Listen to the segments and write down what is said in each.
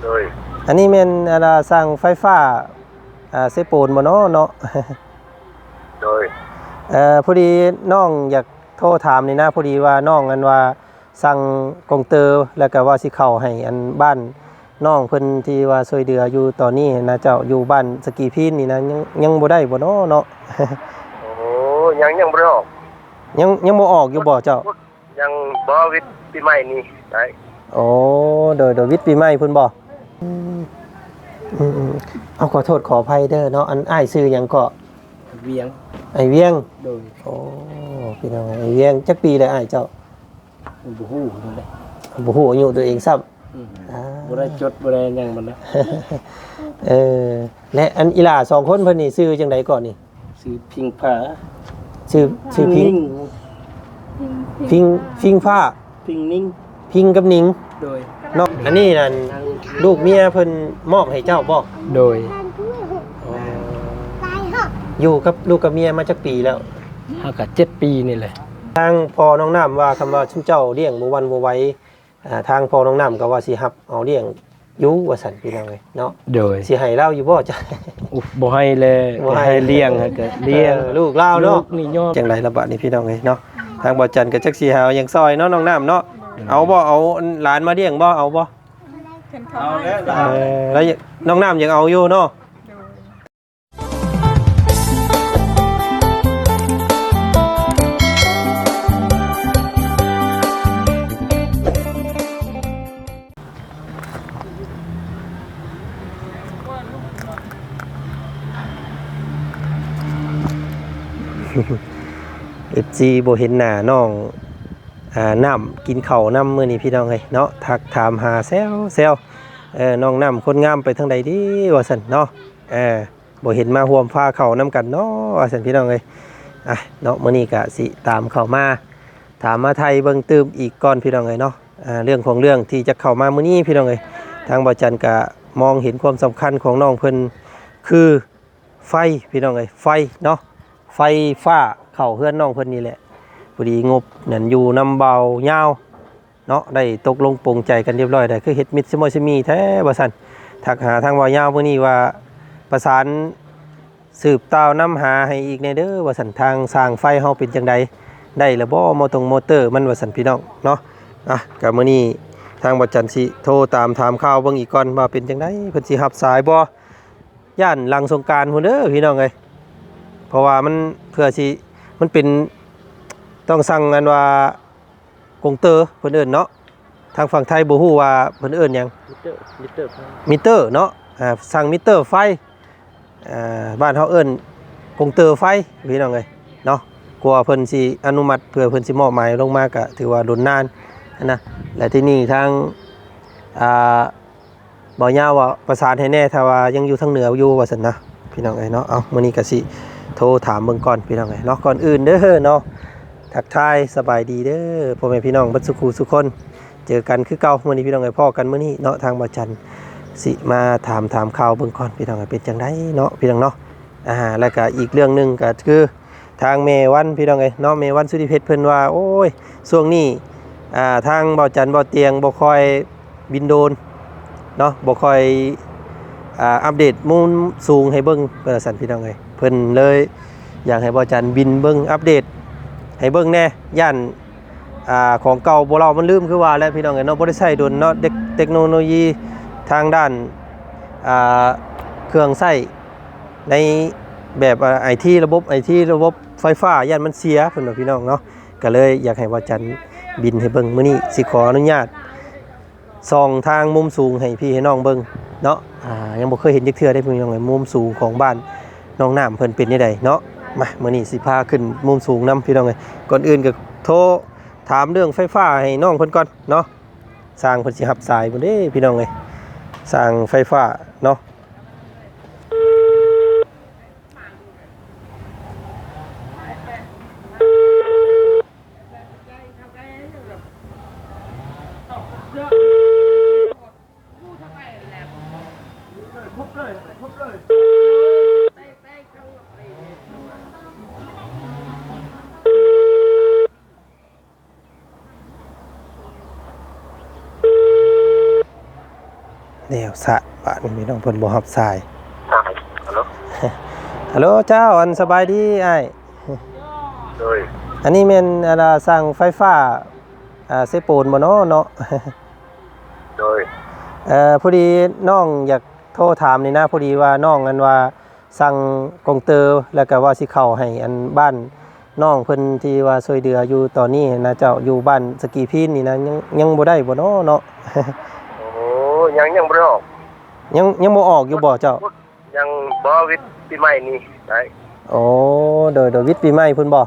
ໂດຍ ອັນນີ້ແມ່ນ ອັນ ອ່າ ຊ່າງໄຟຟ້າ ອ່າ ເຊໂປນບໍ່ເນາະ ເນາະ? ໂດຍ ເອີ ພໍດີນ້ອງຢາກໂທຖາມນີ້ນະ ພໍດີວ່ານ້ອງ ອັນວ່າ ສັ່ງກົງເຕີ ແລ້ວກໍວ່າຊິເຂົ້າໃຫ້ອັນບ້ານນ້ອງເພິ່ນທີ່ວ່າຊ່ວຍເຫຼືອຢູ່ຕອນນີ້ນະເຈົ້າ ຢູ່ບ້ານສະກີພີນນີ້ນະ ຍັງ ຍັງບໍ່ໄດ້ບໍ່ເນາະ ເນາະ? ໂອ້ ຍັງ ຍັງບໍ່ໄດ້ອອກ ຍັງ ຍັງບໍ່ອອກຢູ່ບໍ່ເຈົ້າ? ຍັງບໍ່ ວິດປີໃໝ່ນີ້ໄດ້. ໂອ້ ໂດຍ ໂດຍ ວິດປີໃໝ່ພຸ້ນບໍ່? ອືມ ອືມ ເອົາ ຂໍໂທດຂໍອະໄພເດີເນາະ ອັນ ອ້າຍຊື່ຫຍັງເກາະ? ວຽງ ອ້າຍວຽງ. ໂດຍ ໂອ້ ພີ່ນ້ອງ ອ້າຍວຽງ ຈັກປີແລ້ວອ້າຍເຈົ້າ? ບໍ່ຮູ້ເລີຍ ບໍ່ຮູ້ອາຍຸຕົວເອງຊ້ຳ. ອືມ ອ່າ ບໍ່ໄດ້ຈົດ ບໍ່ໄດ້ຫຍັງມັນນະ. ເອີ ແລະ ອັນອີຫຼ້າສອງຄົນເພິ່ນນີ້ຊື່ຈັ່ງໃດເກາະນີ້? ຊື່ພິງຟ້າ ຊື່ ຊື່ພິງ ພິງ ພິງຟ້າ ພິງ ພິງ ພິງ ພິງກັບນິງ. ໂດຍ ເນາະ ອັນນີ້ນັ້ນລູກເມຍເພິ່ນມອບໃຫ້ເຈົ້າບໍ່? ໂດຍ ອໍ ຢູ່ກັບລູກກັບເມຍມາຈັກປີແລ້ວ? ຫາກະເຈັດປີນີ້ແຫຼະ. ທາງພໍ່ນ້ອງນ້ຳວ່າ ຄຳວ່າຊຸມເຈົ້າລ້ຽງບໍ່ຫວັ່ນບໍ່ໄຫວ ອ່າ ທາງພໍ່ນ້ອງນ້ຳກໍວ່າຊິຮັບເອົາລ້ຽງຢູ່ວ່າຊັ້ນ ພີ່ນ້ອງເອີຍເນາະ. ໂດຍ ຊິໃຫ້ລາວຢູ່ບໍ່? ບໍ່ໃຫ້ແລະ ບໍ່ໃຫ້ ໃຫ້ລ້ຽງ ໃຫ້ກໍລ້ຽງ ເອີ ລູກລາວເນາະ. ຈັ່ງໃດລະບາດນີ້ ພີ່ນ້ອງເອີຍເນາະ ທາງບໍ່ຈັນກໍຈັກຊິຫາຫຍັງຊ່ອຍເນາະ ນ້ອງນ້ຳເນາະ. ເອົາບໍ່? ເອົາຫຼານມາລ້ຽງບໍ່? ເອົາບໍ່? ເອົາແລ້ວ ເອີ ແລ້ວນ້ອງນ້ຳຢາກເອົາຢູ່ເນາະ. ເອັຟຊີ ບໍ່ເຫັນໜ້ານ້ອງ ອ່າ ນ້ຳກິນເຂົ້ານຳມື້ນີ້ ພີ່ນ້ອງເອີຍເນາະ ທັກຖາມຫາແຊວໆ ເອີ ນ້ອງນ້ຳຄົນງາມໄປທາງໃດເດ ວ່າຊັ້ນເນາະ. ເອີ ບໍ່ເຫັນມາຮ່ວມພາເຂົ້ານຳກັນເນາະ ວ່າຊັ້ນ ພີ່ນ້ອງເອີຍ. ອ່ະ ເນາະ ມື້ນີ້ກະຊິຕາມເຂົ້າມາຖາມມາໄຖ່ເບິ່ງຕື່ມອີກກ່ອນ ພີ່ນ້ອງເອີຍເນາະ. ອ່າ ເລື່ອງຂອງເລື່ອງທີ່ຈະເຂົ້າມາມື້ນີ້ ພີ່ນ້ອງເອີຍ ທາງບໍ່ຈັນກະມອງເຫັນຄວາມສຳຄັນຂອງນ້ອງເພິ່ນ ຄືໄຟ ພີ່ນ້ອງເອີຍ ໄຟເນາະ ໄຟຟ້າເຂົ້າເຮືອນນ້ອງເພິ່ນນີ້ແຫຼະ. ພໍດີງົບນັ້ນຢູ່ນຳບ່າວຍາວ ເນາະ ໄດ້ຕົກລົງປົງໃຈກັນຮຽບຮ້ອຍແລ້ວ ຄືເຮັດມິດຊະມ້ອຍຊະມີແທ້ວ່າຊັ້ນ. ທັກຫາທາງບ່າວຍາວມື້ນີ້ວ່າ ປະສານສືບຕ່າວນຳຫາໃຫ້ອີກແດ່ເດີວ່າຊັ້ນ ທາງຊ່າງໄຟເຮົາເປັນຈັ່ງໃດ ໄດ້ແລ້ວບໍ່ ມໍຕົງມໍເຕີມັນວ່າຊັ້ນ ພີ່ນ້ອງເນາະ. ອ່ະ ກະມື້ນີ້ທາງບ່າວຈັນຊິໂທຕາມຖາມຂ່າວເບິ່ງອີກກ່ອນວ່າເປັນຈັ່ງໃດ ເພິ່ນຊິຮັບສາຍບໍ່. ຢ້ານຫຼັງສົງການພຸ້ນເດີ ພີ່ນ້ອງເອີຍ ເພາະວ່າມັນ ເພື່ອຊິ ມັນເປັນ ຕ້ອງສັ່ງ ອັນວ່າ ກົງເຕີເພິ່ນເອີ້ນເນາະ ທາງຝັ່ງໄທບໍ່ຮູ້ວ່າເພິ່ນເອີ້ນຫຍັງ ມິເຕີ ມິເຕີ ມິເຕີເນາະ. ອ່າ ສັ່ງມິເຕີໄຟ ອ່າ ບ້ານເຮົາເອີ້ນກົງເຕີໄຟ ພີ່ນ້ອງເອີຍເນາະ. ກວ່າເພິ່ນຊິອະນຸມັດ ເພື່ອເພິ່ນຊິມອບໝາຍລົງມາກະຖືວ່າດົນນານຫັ້ນນະ. ແລະ ທີ່ນີ້ທາງ ອ່າ ບ່າວຍາວວ່າປະສານໃຫ້ແດ່ ຖ້າວ່າຍັງຢູ່ທາງເໜືອຢູ່ວ່າຊັ້ນນະ ພີ່ນ້ອງເອີຍເນາະ. ເອົ້າ ມື້ນີ້ກະຊິໂທຖາມເບິ່ງກ່ອນ ພີ່ນ້ອງເອີຍເນາະ. ກ່ອນອື່ນເດີເນາະ ທັກທາຍສະບາຍດີເດີພໍ່ແມ່ພີ່ນ້ອງເບິດສູ່ຄູ່ສູ່ຄົນ ເຈີກັນຄືເກົ່າມື້ນີ້ ພີ່ນ້ອງເອີຍ ພໍ້ກັນມື້ນີ້ເນາະ. ທາງບ່າວຈັນຊິມາຖາມ ຖາມຂ່າວເບິ່ງກ່ອນ ພີ່ນ້ອງເອີຍ ເປັນຈັ່ງໃດເນາະ ພີ່ນ້ອງເນາະ. ອ່າ ແລ້ວກະອີກເລື່ອງໜຶ່ງກະຄື ທາງແມ່ວັນ ພີ່ນ້ອງເອີຍເນາະ ແມ່ວັນ ສຸທິເພັດ ເພິ່ນວ່າ ໂອ້ຍ ຊ່ວງນີ້ ອ່າ ທາງບ່າວຈັນ ບ່າວຕຽງ ບໍ່ຄ່ອຍບິນໂດຣນເນາະ ບໍ່ຄ່ອຍ ອ່າ ອັບເດດມຸມສູງໃຫ້ເບິ່ງ ເພິ່ນວ່າຊັ້ນ ພີ່ນ້ອງເອີຍ. ເພິ່ນເລີຍຢາກໃຫ້ບ່າວຈັນບິນເບິ່ງ ອັບເດດໃຫ້ເບິ່ງແດ່ ຢ້ານ ອ່າ ຂອງເກົ່າບໍ່ເລົ່າມັນລືມ ຄືວ່າແຫຼະ ພີ່ນ້ອງເອີຍເນາະ ບໍ່ໄດ້ໃຊ້ດົນເນາະ. ເຕັກ ເຕັກໂນໂລຢີທາງດ້ານ ອ່າ ເຄື່ອງໃຊ້ ໃນແບບ ອ່າ ໄອທີ ລະບົບໄອທີ ລະບົບໄຟຟ້າ ຢ້ານມັນເສຍ ເພິ່ນວ່າ ພີ່ນ້ອງເນາະ. ກະເລີຍຢາກໃຫ້ບ່າວຈັນບິນໃຫ້ເບິ່ງ. ມື້ນີ້ຊິຂໍອະນຸຍາດສ່ອງທາງມຸມສູງໃຫ້ພີ່ໃຫ້ນ້ອງເບິ່ງເນາະ. ອ່າ ຍັງບໍ່ເຄີຍເຫັນຈັກເທື່ອເດ້ ພີ່ນ້ອງເອີຍ ມຸມສູງຂອງບ້ານນ້ອງນ້ຳເພິ່ນເປັນແນວໃດເນາະ. ມາ ມື້ນີ້ຊິພາຂຶ້ນມຸມສູງນຳ ພີ່ນ້ອງເອີຍ. ກ່ອນອື່ນກະໂທຖາມເລື່ອງໄຟຟ້າໃຫ້ນ້ອງເພິ່ນກ່ອນເນາະ. ຊ່າງເພິ່ນຊິຮັບສາຍພຸ້ນເດ້ ພີ່ນ້ອງເອີຍ ຊ່າງໄຟຟ້າເນາະ. ແລ້ວຊະ ບາດນີ້ພີ່ນ້ອງເພິ່ນບໍ່ຮັບສາຍ. ຮັລໂຫຼ ຮັລໂຫຼ ເຈົ້າ ອັນ ສະບາຍດີອ້າຍ. ໂດຍ ອັນນີ້ແມ່ນ ອັນ ຊ່າງໄຟຟ້າ ອ່າ ເຊໂປນບໍ່ເນາະ ເນາະ? ໂດຍ ເອີ ພໍດີນ້ອງຢາກໂທຖາມນີ້ນະ ພໍດີວ່ານ້ອງ ອັນວ່າ ສັ່ງກົງເຕີ ແລ້ວກໍວ່າຊິເຂົ້າໃຫ້ອັນບ້ານນ້ອງເພິ່ນທີ່ວ່າຊ່ວຍເຫຼືອຢູ່ຕອນນີ້ນະເຈົ້າ ຢູ່ບ້ານສະກີພີນນີ້ນະ ຍັງ ຍັງບໍ່ໄດ້ບໍ່ເນາະ ເນາະ? ໂອ້ ຍັງ ຍັງບໍ່ໄດ້ອອກ ຍັງ ຍັງບໍ່ອອກຢູ່ບໍ່ເຈົ້າ? ຍັງບໍ່ ວິດປີໃໝ່ນີ້ໄດ້. ໂອ້ ໂດຍ ໂດຍ ວິດປີໃໝ່ພຸ້ນບໍ່?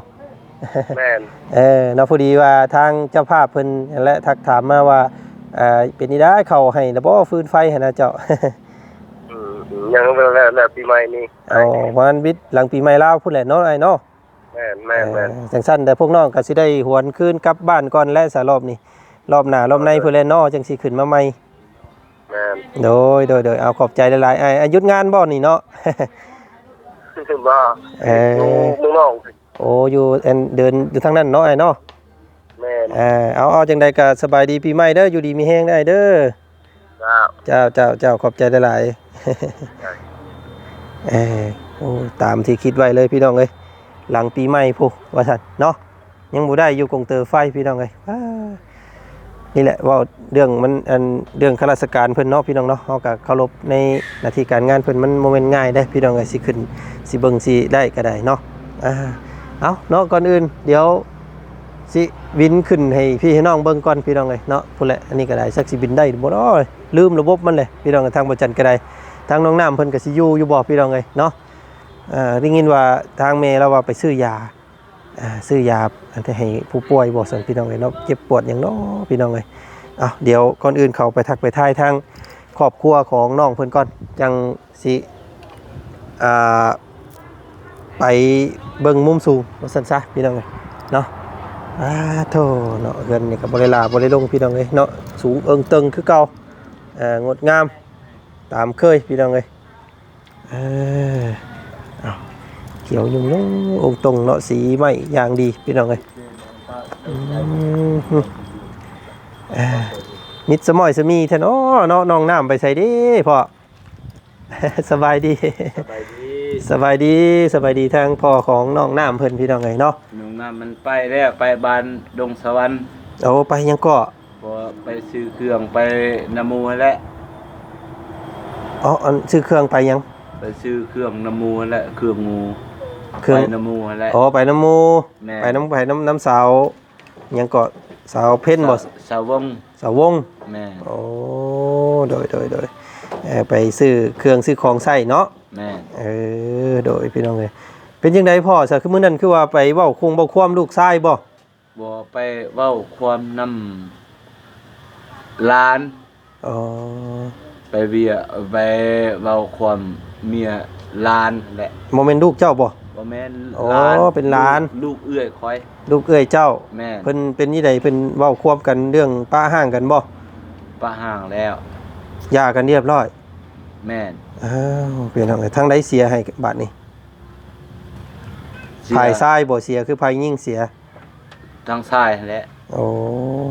ແມ່ນ ເອີ ເນາະ ພໍດີວ່າທາງເຈົ້າພາບເພິ່ນຫັ້ນແຫຼະ ທັກຖາມມາວ່າ ເປັນນີ້ໄດ້ ເຂົ້າໃຫ້ລະບໍ່ຟືນໄຟຫັ້ນນະເຈົ້າ? ອືມ ຍັງແລ້ວ ແລ້ວປີໃໝ່ນີ້. ອໍ ປະມານວິດຫຼັງປີໃໝ່ລາວພຸ້ນແຫຼະເນາະອ້າຍເນາະ? ແມ່ນໆໆ ເອີ ຈັ່ງຊັ້ນແຕ່ພວກນ້ອງກໍຊິໄດ້ຫວນຄືນກັບບ້ານກ່ອນແຫຼະສະ ລອບນີ້ ລອບໜ້າລອບໃນພຸ້ນແຫຼະເນາະ ຈັ່ງຊິຂຶ້ນມາໃໝ່. ແມ່ນ ໂດຍ ໂດຍ ໂດຍ ເອົາ ຂອບໃຈຫຼາຍໆ ອ້າຍ. ອ່າ ຢຸດງານບໍ່ນີ້ເນາະ? ບໍ່ ເອີ ຢູ່ເມືອງນອກ. ໂອ້ ຢູ່ ອັນ ເດີນຢູ່ທາງນັ້ນເນາະອ້າຍເນາະ? ແມ່ນ ເອີ ເອົາ ເອົາ ຈັ່ງໃດກໍສະບາຍດີປີໃໝ່ເດີ ຢູ່ດີມີແຮງເດີອ້າຍເດີ. ເຈົ້າ ເຈົ້າ ເຈົ້າ ເຈົ້າ ຂອບໃຈຫຼາຍໆ. ເອີ ໂອ້ ຕາມທີ່ຄິດໄວ້ເລີຍພີ່ນ້ອງເອີຍ ຫຼັງປີໃໝ່ພຸ້ນວ່າຊັ້ນເນາະ ຍັງບໍ່ໄດ້ຢູ່ກົງເຕີໄຟພີ່ນ້ອງເອີຍ. ອາ ນີ້ແຫຼະ ເວົ້າເລື່ອງມັນ ອັນ ເລື່ອງຂ້າລາຊະການເພິ່ນເນາະ ພີ່ນ້ອງເນາະ ເຮົາກໍເຄົາລົບໃນໜ້າທີ່ການງານເພິ່ນ ມັນບໍ່ແມ່ນງ່າຍເດ້ພີ່ນ້ອງເອີຍ ຊິຂຶ້ນ ຊິເບິ່ງ ຊິໄດ້ກໍໄດ້ເນາະ. ອາ ເອົາເນາະ ກ່ອນອື່ນດຽວ ຊິບິນຂຶ້ນໃຫ້ພີ່ໃຫ້ນ້ອງເບິ່ງກ່ອນພີ່ນ້ອງເອີຍເນາະ. ພຸ້ນແຫຼະ ອັນນີ້ກໍໄດ້ ຈັກຊິບິນໄດ້ບໍ່ເນາະ ລືມລະບົບມັນແຫຼະພີ່ນ້ອງເອີຍ. ທາງບໍ່ຈັນກໍໄດ້ ທາງນ້ອງນ້ຳເພິ່ນກໍຊິຢູ່ຢູ່ບໍ່ພີ່ນ້ອງເອີຍເນາະ? ເອີ ໄດ້ຍິນວ່າທາງແມ່ລາວວ່າໄປຊື້ຢາ ອ່າ ຊື້ຢາໃຫ້ຜູ້ປ່ວຍບໍ່ຊັ້ນພີ່ນ້ອງເອີຍເນາະ ເຈັບປວດຫຍັງເນາະພີ່ນ້ອງເອີຍ. ເອົາ ດຽວກ່ອນອື່ນເຂົ້າໄປທັກໄປທາຍທາງຄອບຄົວຂອງນ້ອງເພິ່ນກ່ອນ ຈັ່ງ ຊິ ອ່າ ໄປເບິ່ງມຸມສູງວ່າຊັ້ນຊະພີ່ນ້ອງເອີຍເນາະ. ອາໂທ້ເນາະ ເຮືອນນີ້ກໍບໍ່ໄດ້ຫຼ້າບໍ່ໄດ້ລົງພີ່ນ້ອງເອີຍເນາະ ສູງເອີງເຕີງຄືເກົ່າ ເອີ ງົດງາມຕາມເຄີຍພີ່ນ້ອງເອີຍ. ເອີ ເອົາ ຂຽວຫຍຸ້ງໂລ່ງໂອງຕົງເນາະ ສີໄມ້ຢ່າງດີພີ່ນ້ອງເອີຍ. ອືມ ເອີ ມິດສະໝ້ອຍສະມີແທ້ເນາະ ເນາະ ນ້ອງນ້ຳໄປໃສເດ້ພໍ່? ສະບາຍດີ ສະບາຍດີ ສະບາຍດີ ສະບາຍດີທາງພໍ່ຂອງນ້ອງນ້ຳເພິ່ນພີ່ນ້ອງເອີຍເນາະ. ນ້ອງນ້ຳມັນໄປແລ້ວ ໄປບ້ານດົງສະຫວັນ. ໂອ້ ໄປຫຍັງເກາະ? ບໍ່ ໄປຊື້ເຄື່ອງໄປນຳໝູ່ຫັ້ນແຫຼະ. ອໍ ອັນ ຊື້ເຄື່ອງໄປຫຍັງ? ໄປຊື້ເຄື່ອງນຳໝູ່ຫັ້ນແຫຼະ ເຄື່ອງໝູ່ ເຄື່ອງ ໄປນຳໝູ່ຫັ້ນແຫຼະ. ອໍ ໄປນຳໝູ່. ແມ່ນ ໄປນຳ ໄປນຳ ນຳສາວ ຫຍັງເກາະ ສາວເພັນບໍ່? ສາວ ສາວວົງ ສາວວົງ. ແມ່ນ ໂອ້ ໂດຍ ໂດຍ ໂດຍ ເອີ ໄປຊື້ເຄື່ອງຊື້ຂອງໃຊ້ເນາະ. ແມ່ນ ເອີ ໂດຍ ພີ່ນ້ອງເອີຍ ເປັນຈັ່ງໃດພໍ່ຊະ ຄືມື້ນັ້ນຄືວ່າໄປເວົ້າຄົງເວົ້າຄວາມລູກຊາຍບໍ່? ບໍ່ ໄປເວົ້າຄວາມນຳຫຼານ. ອໍ ໄປວຽ ໄປເວົ້າຄວາມເມຍຫຼານແຫຼະ. ບໍ່ແມ່ນລູກເຈົ້າບໍ່? ບໍ່ແມ່ນ. ອໍ ຫຼານ ເປັນຫຼານ ລູກ ລູກເອື້ອຍຂ້ອຍ ລູກເອື້ອຍເຈົ້າ. ແມ່ນ ເພິ່ນເປັນຈັ່ງໃດ ເພິ່ນເວົ້າຄວາມກັນເລື່ອງປະຮ້າງກັນບໍ່? ປະຮ້າງແລ້ວ ຢ່າກັນຮຽບຮ້ອຍ. ແມ່ນ ອ້າວ ພີ່ນ້ອງເອີຍ ທາງໃດເສຍໃຫ້ບາດນີ້? ເສຍ ຝ່າຍຊາຍບໍ່ເສຍ ຄືຝ່າຍຍິງເສຍ? ທາງຊາຍຫັ້ນແຫຼະ. ໂອ້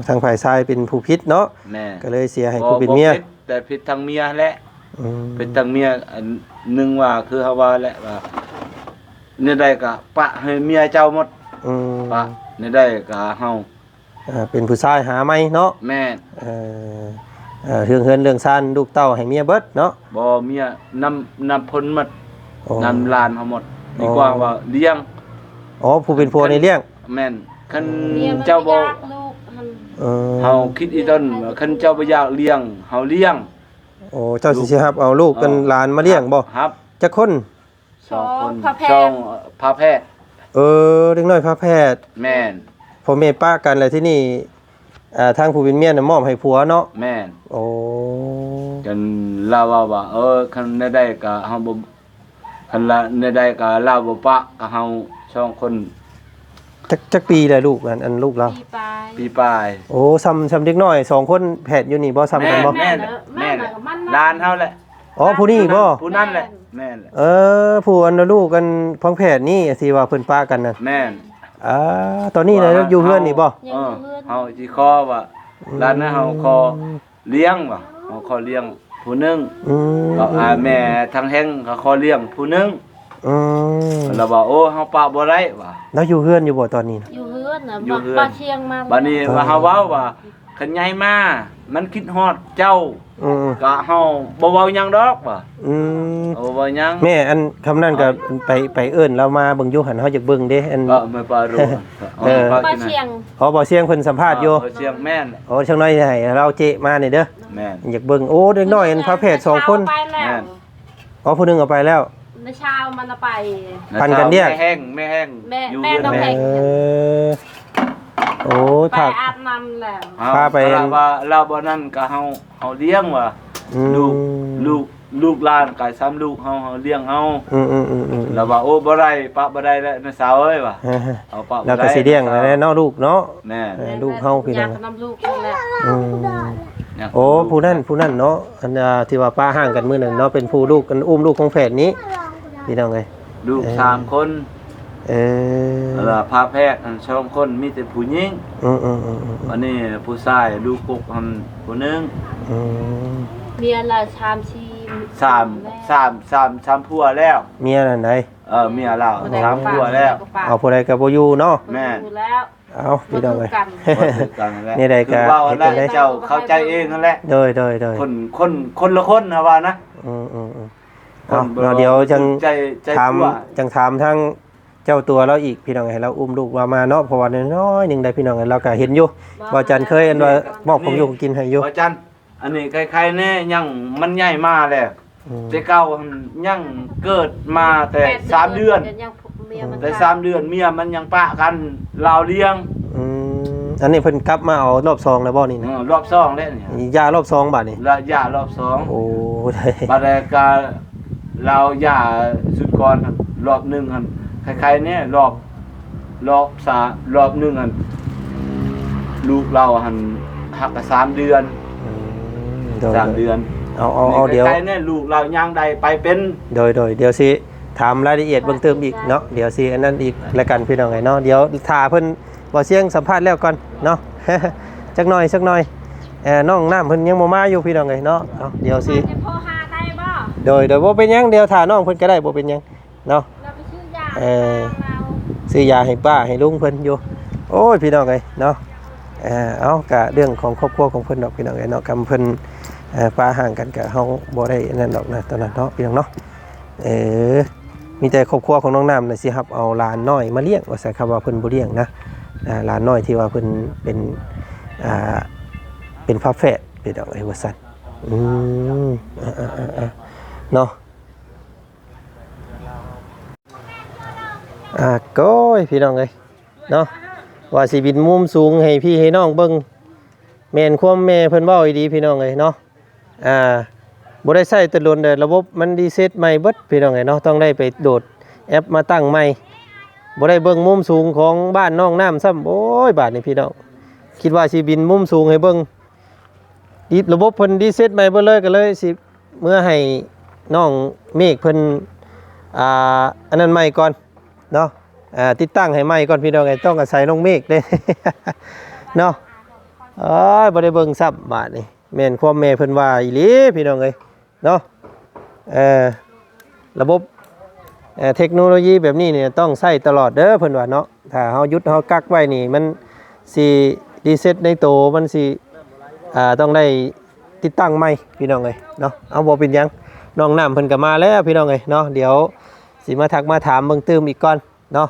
ທາງຝ່າຍຊາຍເປັນຜູ້ຜິດເນາະ. ແມ່ນ ກໍເລີຍເສຍໃຫ້ຜູ້ເປັນເມຍ. ບໍ່ ບໍ່ຜິດ ແຕ່ຜິດທາງເມຍຫັ້ນແຫຼະ. ອືມ ຜິດທາງເມຍ ອັນໜຶ່ງວ່າ ຄືເຮົາວ່າແຫຼະ ວ່າແນວໃດກໍປະໃຫ້ເມຍເຈົ້າໝົດ. ອືມ ປະແນວໃດກໍເຮົາ ອ່າ ເປັນຜູ້ຊາຍຫາໃໝ່ເນາະ. ແມ່ນ ເອີ ເອີ ເລື່ອງເຮືອນເລື່ອງຊານລູກເຕົ້າໃຫ້ເມຍເບິດເນາະ. ບໍ່ ເມຍນຳ ນຳເພິ່ນໝົດ. ໂອ້ ນຳຫຼານເຮົາໝົດ. ອໍ ດີກວ່າວ່າລ້ຽງ. ອໍ ຜູ້ເປັນຜົວນີ້ລ້ຽງ. ແມ່ນ ຄັນເຈົ້າບໍ່ ເອີ ເຮົາຄິດອີ່ຕົນ ຄັນເຈົ້າບໍ່ຢາກລ້ຽງ ເຮົາລ້ຽງ. ໂອ້ ເຈົ້າຊິ ຊິຮັບເອົາລູກກັນ ເອີ ຫຼານມາລ້ຽງບໍ່? ຮັບ ຈັກຄົນ? ສອງຄົນ ສອງ ຝາແຝດ ສອງ ເອີ ຝາແຝດ. ເອີ ເດັກນ້ອຍຝາແຝດ. ແມ່ນ ພໍ່ແມ່ປະກັນແລ້ວ ທີນີ້ ອ່າ ທາງຜູ້ເປັນເມຍນະມອບໃຫ້ຜົວເນາະ. ແມ່ນ ໂອ້ ຈົນລາວເວົ້າວ່າ ເອີ ຄັນແນວໃດກໍເຮົາບໍ່ ຄັນລາວແນວໃດກໍລາວບໍ່ປະ ກໍເຮົາສອງຄົນ. ຈັກ ຈັກປີແລ້ວລູກ ອັນ ອັນລູກລາວ? ປີປາຍ ປີປາຍ. ໂອ້ ຊ່ຳ ຊ່ຳເດັກນ້ອຍສອງຄົນແຝດຢູ່ນີ້ບໍ່? ຊ່ຳກັນບໍ່? ແມ່ນ ແມ່ນ ແມ່ນ ແມ່ນ ຫຼານເຮົາແຫຼະ. ອໍ ຜູ້ນີ້ບໍ່? ຜູ້ນັ້ນແຫຼະ. ແມ່ນ ແມ່ນແຫຼະ. ເອີ ຜູ້ອັນລູກອັນພັງແພດນີ້ທີ່ວ່າເພິ່ນປະກັນນະ. ແມ່ນ ອ່າ ຕອນນີ້ນະ ວ່າ ຢູ່ເຮືອນນີ້ບໍ່? ເອີ ເຮົາຊິຂໍວ່າ ອືມ ຫຼານນະ ເຮົາຂໍລ້ຽງວ່າ ເຮົາຂໍລ້ຽງ ຜູ້ໜຶ່ງ ອືມ ກໍ ອ່າ ແມ່ທາງແຮງກໍຂໍລ້ຽງຜູ້ໜຶ່ງ ອືມ ລາວວ່າ ໂອ້ ເຮົາປະບໍ່ໄດ້ວ່າ ລາວຢູ່ເຮືອນຢູ່ບໍ່ຕອນນີ້ນະ? ຢູ່ເຮືອນນະ ຢູ່ເຮືອນ ບາດຊຽງມາ ບາດນີ້ວ່າ ເຮົາເວົ້າວ່າ ຄັນໃຫຍ່ມາມັນຄິດຮອດເຈົ້າ ອືມ ກໍເຮົາບໍ່ເວົ້າຫຍັງດອກວ່າ ອືມ ເຮົາບໍ່ເວົ້າຫຍັງ ແມ່ ອັນ ຄຳນັ້ນກໍ ເອົາ ໄປ ໄປເອີ້ນລາວມາເບິ່ງຢູ່ຫັ້ນ ເຮົາຢາກເບິ່ງເດ້ ອັນ ເອີ ແມ່ປາໂຣ ເອີ ເອົາ ປາຊຽງ ອໍ ບ່າວຊຽງເພິ່ນສຳພາດຢູ່ ເອີ ບ່າວຊຽງ ແມ່ນ ໂອ້ ຈັກໜ່ອຍໃຫ້ລາວເຈະມານີ້ເດີ ແມ່ນ ຢາກເບິ່ງ ໂອ້ ເດັກນ້ອຍອັນຝາແຝດສອງຄົນ ແມ່ນ ອໍ ຜູ້ໜຶ່ງເອົາໄປແລ້ວ ໃນເຊົ້າມັນເອົາໄປ ພັນກັນແຍກ ແມ່ແຮງ ແມ່ແຮງ ແມ່ ຢູ່ ແມ່ ເຮືອນ ນ້ອງແຮງ ເອີ ໂອ້ຍ ພາ ໄປອາບນ້ຳແລ້ວ ເອົາ ພາໄປ ລາວວ່າ ລາວບໍ່ນັ້ນກໍເຮົາ ເຮົາລ້ຽງວ່າ ອືມ ລູກ ລູກ ລູກຫຼານກໍຊ້ຳລູກເຮົາ ເຮົາລ້ຽງເອົາ ອືມໆໆໆ ລາວວ່າ ໂອ້ ບໍ່ໄດ້ ປະບໍ່ໄດ້ແລ້ວ ນ້າສາວເອີຍວ່າ ເອົາປະບໍ່ໄດ້ ແລ້ວກໍຊິລ້ຽງແລ້ວເນາະ ລູກເນາະ ແມ່ນ ເອີ ລູກເຮົາ ພີ່ນ້ອງ ຢາກນຳລູກນີ້ແຫຼະ ອືມ ໂອ້ ຜູ້ນັ້ນ ຜູ້ນັ້ນເນາະ ອັນ ອ່າ ທີ່ວ່າປະຫ່າງກັນມື້ນັ້ນເນາະ ເປັນຜູ້ລູກ ອັນ ອຸ້ມລູກຂອງແຝດນີ້ ພີ່ນ້ອງເອີຍ ລູກ ເອີ ສາມຄົນ ເອີ ແລ້ວພາແພດ ອັນ ສອງຄົນ ມີແຕ່ຜູ້ຍິງ ອືມໆໆໆ ອັນນີ້ຜູ້ຊາຍ ລູກກົກຫັ້ນຜູ້ໜຶ່ງ ອືມ ເມຍລະສາມສີ່ ສາມ ແມ່ນ ສາມ ສາມ ສາມຜົວແລ້ວ ເມຍນັ້ນໃດ ເອີ ເມຍລາວ ບໍ່ໄດ້ ສາມຜົວແລ້ວ ເອົາຜູ້ໃດກໍບໍ່ຢູ່ເນາະ ແມ່ນ ບໍ່ຢູ່ແລ້ວ ເອົາ ພີ່ນ້ອງເອີຍ ບໍ່ຖືກກັນ ບໍ່ຖືກກັນແຫຼະ ແນວໃດກໍ ຄືເວົ້າຫັ້ນແຫຼະ ເຮັດຈັ່ງໃດ ເຈົ້າເຂົ້າໃຈເອງຫັ້ນແຫຼະ ໂດຍໆໆ ຄົນ ຄົນ ຄົນລະຄົນນະວ່ານະ ອືມໆໆ ເອົາ ເນາະ ດຽວຈັ່ງ ໃຈ ໃຈ ຖາມ ກົວ ຈັ່ງຖາມທາງເຈົ້າຕົວລາວອີກ ພີ່ນ້ອງເອີຍ ໃຫ້ລາວອຸ້ມລູກລາວມາເນາະ ເພາະວ່ານ້ອຍໆໜຶ່ງໄດ໋ ພີ່ນ້ອງເອີຍ ລາວກໍເຫັນຢູ່ ບໍ່ ບ່າວຈັນເຄີຍ ອັນວ່າ ແມ່ນ ມອບຂອງຢູ່ຂອງກິນໃຫ້ຢູ່ ບ່າວຈັນ ອັນນີ້ໄຄໆແດ່ ຍັງ ມັນໃຫຍ່ມາແລ້ວ ອືມ ແຕ່ເກົ່າຫັ້ນຍັງເກີດມາແຕ່ສາມເດືອນ ແຕ່ສາມເດືອນ ເມຍມັນຍັງປະກັນ ລາວລ້ຽງ ອືມ ອັນນີ້ເພິ່ນກັບມາເອົາລອບສອງແລ້ວບໍ່ນີ້ນະ? ເອີ ລອບສອງແລ້ວນີ້ ຢາລອບສອງບາດນີ້ ລະຢາລອບສອງ ໂອ້ ບາດແລ້ວກະລາວຢາຊຸດກ່ອນ ລອບໜຶ່ງຫັ້ນ ໄຄໆແດ່ ລອບ ລອບສາມ ລອບໜຶ່ງຫັ້ນ ລູກລາວຫັ້ນຫາກະສາມເດືອນ ອືມ ໂດຍ ສາມເດືອນ ໂດຍ ເອົາ ເອົາ ເອົາ ດຽວ ໃກ້ໆນີ້ລູກລາວຍ່າງໄດ້ໄປເປັນ ໂດຍ ໂດຍ ດຽວຊິຖາມລາຍລະອຽດເບິ່ງຕື່ມອີກເນາະ ດຽວຊິອັນນັ້ນອີກລະກັນ ພີ່ນ້ອງເອີຍເນາະ ດຽວຖ້າເພິ່ນ ບ່າວຊຽງສຳພາດແລ້ວກ່ອນເນາະ ຈັກໜ່ອຍ ຈັກໜ່ອຍ ເອີ ນ້ອງນ້ຳເພິ່ນຍັງບໍ່ມາຢູ່ ພີ່ນ້ອງເອີຍເນາະ ເອົາ ດຽວຊິ ຈະໂທຫາໄດ້ບໍ່? ໂດຍ ໂດຍ ບໍ່ເປັນຫຍັງ ດຽວຖ້ານ້ອງເພິ່ນກໍໄດ້ ບໍ່ເປັນຫຍັງ ເນາະ ເອີ ຊື້ຢາໃຫ້ປ້າໃຫ້ລຸງເພິ່ນຢູ່ ໂອ້ຍ ພີ່ນ້ອງເອີຍເນາະ ເອີ ເອົາ ກະເລື່ອງຂອງຄອບຄົວຂອງເພິ່ນດອກ ພີ່ນ້ອງເອີຍເນາະ ກຳເພິ່ນ ເອີ ປະຫ່າງກັນ ກະເຮົາບໍ່ໄດ້ອັນນັ້ນດອກນະ ຕອນນັ້ນເນາະ ພີ່ນ້ອງເນາະ ເອີ ມີແຕ່ຄອບຄົວຂອງນ້ອງນ້ຳນະ ຊິຮັບເອົາຫຼານນ້ອຍມາລ້ຽງ ວ່າຊັ້ນ ຄຳວ່າເພິ່ນບໍ່ລ້ຽງນະ ອ່າ ຫຼານນ້ອຍທີ່ວ່າເພິ່ນເປັນ ອ່າ ເປັນຝາແຝດ ພີ່ນ້ອງເອີຍ ວ່າຊັ້ນ ອືມ ເອີ ເນາະ. ອາ ໂອ້ຍ ພີ່ນ້ອງເອີຍເນາະ ວ່າຊິບິນມຸມສູງໃຫ້ພີ່ໃຫ້ນ້ອງເບິ່ງ ແມ່ນຄວາມແມ່ເພິ່ນເວົ້າອີ່ຫຼີ ພີ່ນ້ອງເອີຍເນາະ ອາ ບໍ່ໄດ້ໃຊ້ແຕ່ດົນແລ້ວ ລະບົບມັນຣີເຊັດໃໝ່ເບິດ ພີ່ນ້ອງເອີຍເນາະ ຕ້ອງໄດ້ໄປໂຫຼດແອັບມາຕັ້ງໃໝ່ ບໍ່ໄດ້ເບິ່ງມຸມສູງຂອງບ້ານນ້ອງນ້ຳຊ້ຳ ໂອ້ຍ ບາດນີ້ ພີ່ນ້ອງ ຄິດວ່າຊິບິນມຸມສູງໃຫ້ເບິ່ງ ລະບົບເພິ່ນຣີເຊັດໃໝ່ເບິດເລີຍ ກໍເລີຍຊິ ເມືອໃຫ້ນ້ອງເມກເພິ່ນ ອ່າ ອັນນັ້ນໃໝ່ກ່ອນເນາະ ອ່າ ຕິດຕັ້ງໃຫ້ໃໝ່ກ່ອນ ພີ່ນ້ອງເອີຍ ຕ້ອງອາໄສນ້ອງເມກເດ້ ເນາະ ເອີຍ ບໍ່ໄດ້ເບິ່ງຊ້ຳບາດນີ້ ແມ່ນຄວາມແມ່ເພິ່ນວ່າອີ່ຫຼີ ພີ່ນ້ອງເອີຍເນາະ ເອີ ລະບົບ ເອີ ເທັກໂນໂລຢີແບບນີ້ນີ້ຕ້ອງໃຊ້ຕະຫຼອດເດີ ເພິ່ນວ່າເນາະ ຖ້າເຮົາຢຸດເຮົາກັກໄວ້ນີ້ ມັນຊິຣີເຊັດໃນໂຕ ມັນຊິ ອ່າ ຕ້ອງໄດ້ຕິດຕັ້ງໃໝ່ ພີ່ນ້ອງເອີຍເນາະ ເອົາ ບໍ່ເປັນຫຍັງ ນ້ອງນ້ຳເພິ່ນກໍມາແລ້ວ ພີ່ນ້ອງເອີຍເນາະ ດຽວຊິມາທັກມາຖາມເບິ່ງຕື່ມອີກກ່ອນເນາະ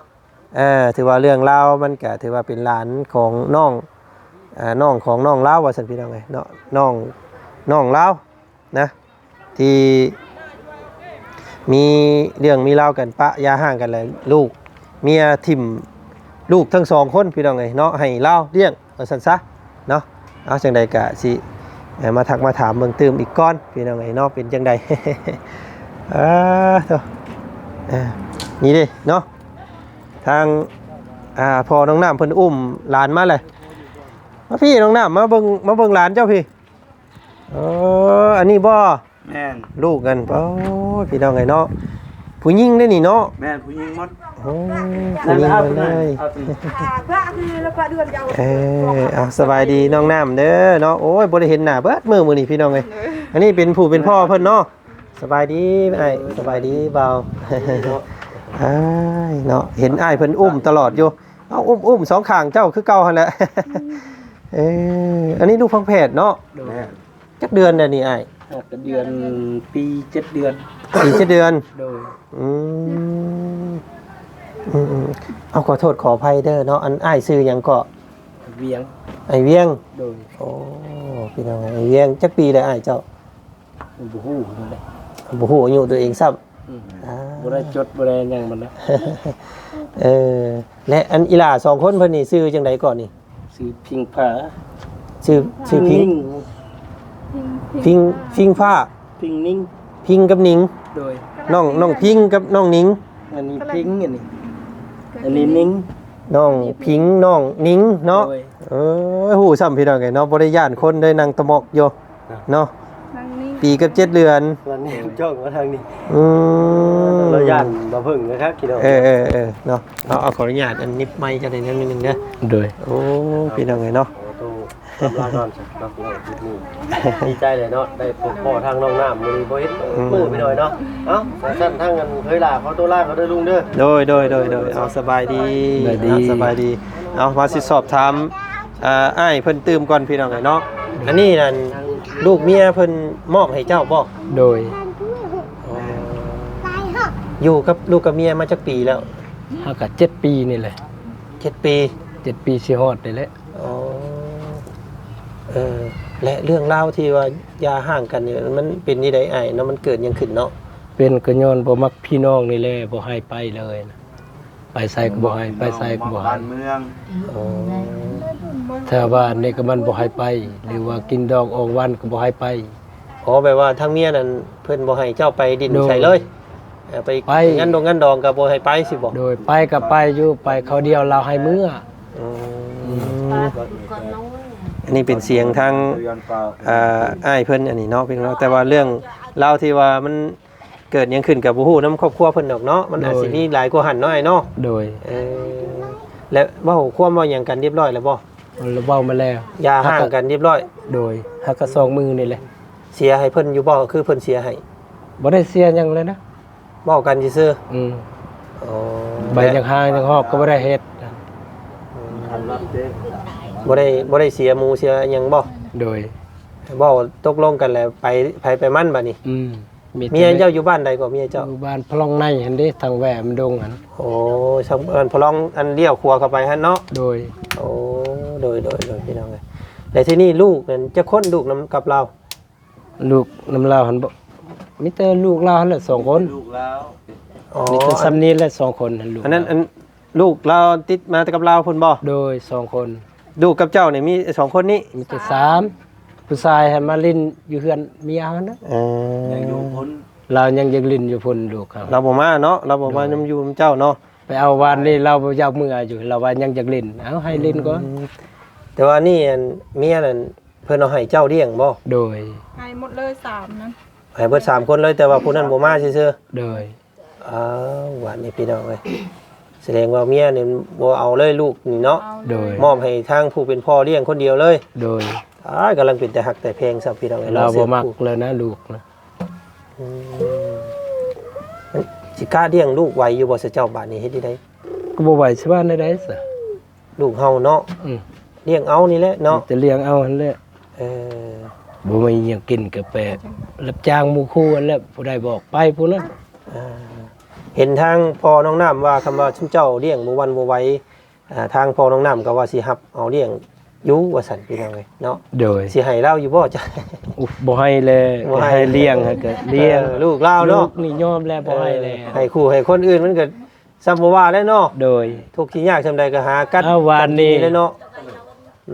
ເອີ ຖືວ່າເລື່ອງລາວມັນກໍຖືວ່າເປັນຫຼານຂອງນ້ອງ ອ່າ ນ້ອງຂອງນ້ອງລາວວ່າຊັ້ນ ພີ່ນ້ອງເອີຍເນາະ ນ້ອງ ນ້ອງລາວ ນະ ທີ່ມີເລື່ອງມີລາວກັນ ປະຢ່າຮ້າງກັນ ແລະ ລູກເມຍຖິ້ມລູກທັງສອງຄົນ ພີ່ນ້ອງເອີຍເນາະ ໃຫ້ລາວລ້ຽງວ່າຊັ້ນຊະເນາະ ເອົາ ຈັ່ງໃດກະຊິ ເອີ ມາທັກມາຖາມເບິ່ງຕື່ມອີກກ່ອນ ພີ່ນ້ອງເອີຍເນາະ ເປັນຈັ່ງໃດ ເອີ ໂທ້ ເອີ ນີ້ເດ້ເນາະ ທາງ ອ່າ ພໍ່ນ້ອງນ້ຳເພິ່ນອຸ້ມຫຼານມາແລ້ວ ມາພີ່ນ້ອງນ້ຳ ມາເບິ່ງ ມາເບິ່ງຫຼານເຈົ້າພີ່. ເອີ ອັນນີ້ບໍ່? ແມ່ນ ລູກກັນ ໂອ້ຍ ພີ່ນ້ອງເອີຍເນາະ ຜູ້ຍິງເດ້ນີ້ເນາະ. ແມ່ນ ຜູ້ຍິງໝົດ. ໂອ້ ຜູ້ຍິງໝົດເລີຍ. ເອີ ເອົາ ສະບາຍດີນ້ອງນ້ຳເດີເນາະ. ໂອ້ຍ ບໍ່ໄດ້ເຫັນໜ້າເບິດມື້ມື້ນີ້ພີ່ນ້ອງເອີຍ. ອັນນີ້ເປັນຜູ້ເປັນພໍ່ເພິ່ນເນາະ. ສະບາຍດີອ້າຍ. ສະບາຍດີບ່າວ. ອ້າຍເນາະ ເຫັນອ້າຍເພິ່ນອຸ້ມຕະຫຼອດຢູ່. ເອົາ ອຸ້ມໆ ສອງຂ້າງເຈົ້າຄືເກົ່າຫັ້ນແຫຼະ. ເອີ ອັນນີ້ລູກພັງແພດເນາະ. ໂດຍ. ຈັກເດືອນແລ້ວນີ້ອ້າຍ? ຫ້າເດືອນ ປີເຈັດເດືອນ. ປີເຈັດເດືອນ. ໂດຍ. ອືມ ອືມໆ ເອົາ ຂໍໂທດຂໍອະໄພເດີເນາະ. ອັນ ອ້າຍຊື່ຫຍັງເກາະ? ວຽງ. ອ້າຍວຽງ. ໂດຍ. ໂອ້ ພີ່ນ້ອງ ອ້າຍວຽງ ຈັກປີແລ້ວອ້າຍເຈົ້າ? ບໍ່ຮູ້ເລີຍ. ບໍ່ຮູ້ອາຍຸຕົວເອງຊ້ຳ. ອືມ ອ່າ ບໍ່ໄດ້ຈົດ ບໍ່ໄດ້ຫຍັງມັນນະ. ເອີ ແລະ ອັນອີຫຼ້າສອງຄົນເພິ່ນນີ້ຊື່ຈັ່ງໃດເກາະນີ້? ຊື່ພິງຟ້າ. ຊື່ ຊື່ພິງ. ພິງ ພິງຟ້າ ພິງ ພິງ ພິງ ພິງກັບນິງ. ໂດຍ. ນ້ອງ ນ້ອງພິງກັບນ້ອງນິງ. ອັນນີ້ພິງ ອັນນີ້ ອັນນີ້ນິງ. ນ້ອງພິງ ນ້ອງນິງເນາະ. ໂດຍ. ເອີ ຮູ້ຊ້ຳພີ່ນ້ອງເອີຍເນາະ. ບໍ່ໄດ້ຢ້ານຄົນເດ້ ນັ່ງຕະໝອກຢູ່ເນາະ. ປີກັບເຈັດເດືອນ. ລະແນມຈ້ອງມາທາງນີ້. ອືມ ລະຢ້ານບໍ່ເພິ່ງນະຄັບພີ່ນ້ອງ. ເອີໆໆ ເນາະ. ເອົາ ເອົາ ຂໍອະນຸຍາດ ອັນ ໜິບໄມຈະໄດ້ໜ້ອຍໜຶ່ງເດີ. ໂດຍ. ໂອ້ ພີ່ນ້ອງເອີຍເນາະ. ຂໍໂຕ ກຳລາກ່ອນເນາະ. ດີໃຈເລີຍເນາະ ໄດ້ພົບພໍ້ທາງນ້ອງນ້ຳມື້ນີ້ ບໍ່ເຫັນມື້ພີ່ນ້ອງເນາະ. ເອົ້າ ຊັ້ນທາງເອື້ອຍຫຼ້າຂໍໂຕລາກ່ອນເດີລຸງເດີ. ໂດຍໆໆ ເອົາ ສະບາຍດີ. ສະບາຍດີ. ເອົາ ສະບາຍດີ. ເອົາ ມາຊິສອບຖາມ ອ່າ ອ້າຍເພິ່ນຕື່ມກ່ອນພີ່ນ້ອງເອີຍເນາະ. ອັນນີ້ນັ້ນລູກເມຍເພິ່ນມອບໃຫ້ເຈົ້າບໍ່? ໂດຍ. ອໍ ຢູ່ກັບລູກກັບເມຍມາຈັກປີແລ້ວ? ຫາກະເຈັດປີນີ້ແຫຼະ. ເຈັດປີ. ເຈັດປີຊິຮອດນີ້ແຫຼະ. ອໍ ເອີ ແລະ ເລື່ອງລາວທີ່ວ່າຢ່າຮ້າງກັນນີ້ ມັນເປັນນີ້ໃດອ້າຍເນາະ? ມັນເກີດຫຍັງຂຶ້ນເນາະ? ເປັນກະຍ້ອນບໍ່ມັກພີ່ນ້ອງນີ້ແຫຼະ ບໍ່ໃຫ້ໄປເລີຍ. ໄປໃສກໍບໍ່ໃຫ້ ໄປໃສກໍບໍ່ໃຫ້. ອໍ ແຖວບ້ານນີ້ກໍມັນບໍ່ໃຫ້ໄປ ຫຼືວ່າກິນດອກອອກຫວານກໍບໍ່ໃຫ້ໄປ. ອໍ ແບບວ່າທາງເມຍນັ້ນເພິ່ນບໍ່ໃຫ້ເຈົ້າໄປດິ້ນໃສເລີຍ. ໂດຍ. ເອີ ໄປ ໄປງານດົງງານດອງກໍບໍ່ໃຫ້ໄປຊີ້ບໍ? ໂດຍ. ໄປກໍໄປຢູ່ ໄປຄາວດຽວລາວໃຫ້ເມືອ. ອືມ ອັນນີ້ເປັນສຽງທາງ ອ່າ ອ້າຍເພິ່ນອັນນີ້ເນາະ ພີ່ນ້ອງ. ແຕ່ວ່າເລື່ອງລາວທີ່ວ່າມັນ ເກີດຫຍັງຂຶ້ນກໍບໍ່ຮູ້ນຳຄອບຄົວເພິ່ນດອກເນາະ. ມັນອາດຊິມີຫຼາຍກວ່າຫັ້ນເນາະອ້າຍເນາະ. ໂດຍ. ເອີ ແລ້ວເວົ້າຄວາມເວົ້າຫຍັງກັນຮຽບຮ້ອຍແລ້ວບໍ່? ເວົ້າມາແລ້ວ. ຢ່າຮ້າງກັນຮຽບຮ້ອຍ. ໂດຍ. ຫາກະສອງມື້ນີ້ແຫຼະ. ເສຍໃຫ້ເພິ່ນຢູ່ບໍ່? ຄືເພິ່ນເສຍໃຫ້? ບໍ່ໄດ້ເສຍຫຍັງເລີຍນະ ເວົ້າກັນຊື່ໆ. ອືມ. ອໍ ໃບຢາກຮ້າງຢາກຮອກກໍບໍ່ໄດ້ເຮັດ. ບໍ່ໄດ້ ບໍ່ໄດ້ເສຍໝູເສຍຫຍັງບໍ່? ໂດຍ. ເວົ້າຕົກລົງກັນແລ້ວ ໄປໃຜໄປມັນບາດນີ້. ອືມ. ເມຍເຈົ້າຢູ່ບ້ານໃດກໍ ເມຍເຈົ້າ? ຢູ່ບ້ານພະລອງໃນຫັ້ນເດ້ ທາງແຫວມດົງຫັ້ນ. ໂອ້ ທາງບ້ານພະລອງ ອັນລ້ຽວຂວາເຂົ້າໄປຫັ້ນເນາະ. ໂດຍ. ໂອ້ ໂດຍໆໆ ພີ່ນ້ອງເອີຍ. ແລ້ວທີນີ້ລູກນັ້ນຈັກຄົນ ລູກນຳກັບລາວ? ລູກນຳລາວຫັ້ນບໍ່ ມີແຕ່ລູກລາວຫັ້ນແຫຼະສອງຄົນ. ລູກລາວ. ອໍ ມີແຕ່ຊ່ຳນີ້ແຫຼະສອງຄົນຫັ້ນ ລູກ. ອັນນັ້ນ ອັນ ລູກລາວຕິດມາແຕ່ກັບລາວພຸ້ນບໍ່? ໂດຍ ສອງຄົນ. ລູກກັບເຈົ້ານີ້ມີສອງຄົນນີ້? ມີແຕ່ສາມ. ຜູ້ຊາຍຫັ້ນມາຫຼິ້ນຢູ່ເຮືອນເມຍເຮົານະ. ເອີ ຍັງຢູ່ພຸ້ນ. ລາວຍັງຢາກຫຼິ້ນຢູ່ພຸ້ນ ລູກເຮົາ. ລາວບໍ່ມາເນາະ ລາວບໍ່ມານຳຢູ່ນຳເຈົ້າເນາະ. ໄປເອົາວານນີ້ລາວບໍ່ຢາກເມືອຢູ່ ລາວວ່າຍັງຢາກຫຼິ້ນ. ເອົາ ໃຫ້ຫຼິ້ນກ່ອນ. ອືມ. ແຕ່ວ່ານີ້ ອັນ ເມຍນັ້ນເພິ່ນເອົາໃຫ້ເຈົ້າລ້ຽງບໍ່? ໂດຍ. ໃຫ້ໝົດເລີຍສາມນັ້ນ ໃຫ້ເບິດສາມຄົນເລີຍ ແຕ່ວ່າຜູ້ນັ້ນບໍ່ມາຊື່ໆ. ໂດຍ. ອ້າວ ບາດນີ້ພີ່ນ້ອງເອີຍ ສະແດງວ່າເມຍນີ້ບໍ່ເອົາເລີຍລູກນີ້ເນາະ. ໂດຍ. ມອບໃຫ້ທາງຜູ້ເປັນພໍ່ລ້ຽງຄົນດຽວເລີຍ. ໂດຍ. ອ້າຍ ກຳລັງເປັນແຕ່ຮັກແຕ່ແພງຊ້ຳພີ່ນ້ອງເອີຍ. ລາວບໍ່ມັກແລ້ວນະລູກນະ. ອືມ ຊິກ້າລ້ຽງລູກໄຫວຢູ່ບໍ່ຊະເຈົ້າ? ບາດນີ້ເຮັດຈັ່ງໃດ? ກໍບໍ່ໄຫວ ຊິວ່າແນວໃດຊະ? ລູກເຮົາເນາະ. ອືມ. ລ້ຽງເອົານີ້ແຫຼະເນາະ. ມີແຕ່ລ້ຽງເອົາຫັ້ນແຫຼະ. ເອີ ບໍ່ມີຫຍັງກິນກໍໄປຮັບຈ້າງໝູ່ຄູ່ຫັ້ນແຫຼະ ຜູ້ໃດບອກໄປຜູ້ນັ້ນ. ອ່າ ເຫັນທາງພໍ່ນ້ອງນ້ຳວ່າ ຄຳວ່າຊຸມເຈົ້າລ້ຽງບໍ່ຫວັ່ນບໍ່ໄຫວ ອ່າ ທາງພໍ່ນ້ອງນ້ຳກໍວ່າຊິຮັບເອົາລ້ຽງຢູ່ວ່າຊັ້ນ ພີ່ນ້ອງເອີຍເນາະ. ໂດຍ. ຊິໃຫ້ລາວຢູ່ບໍ່? ຈະ ອຸ ບໍ່ໃຫ້ແຫຼະ. ບໍ່ໃຫ້. ໃຫ້ລ້ຽງຫັ້ນກໍລ້ຽງ. ເອີ ລູກລາວເນາະ. ລູກນີ້ຍອມແລ້ວ ບໍ່ໃຫ້ແລ້ວ. ເອີ ໃຫ້ຄູ່ໃຫ້ຄົນອື່ນມັນກໍ ຊ້ຳບໍ່ວ່າແລ້ວເນາະ. ໂດຍ. ທຸກທີ່ຍາກສ່ຳໃດກໍຫາກັນ ເອົາ ຫວານນີ້ ກັນກິນແລ້ວເນາະ.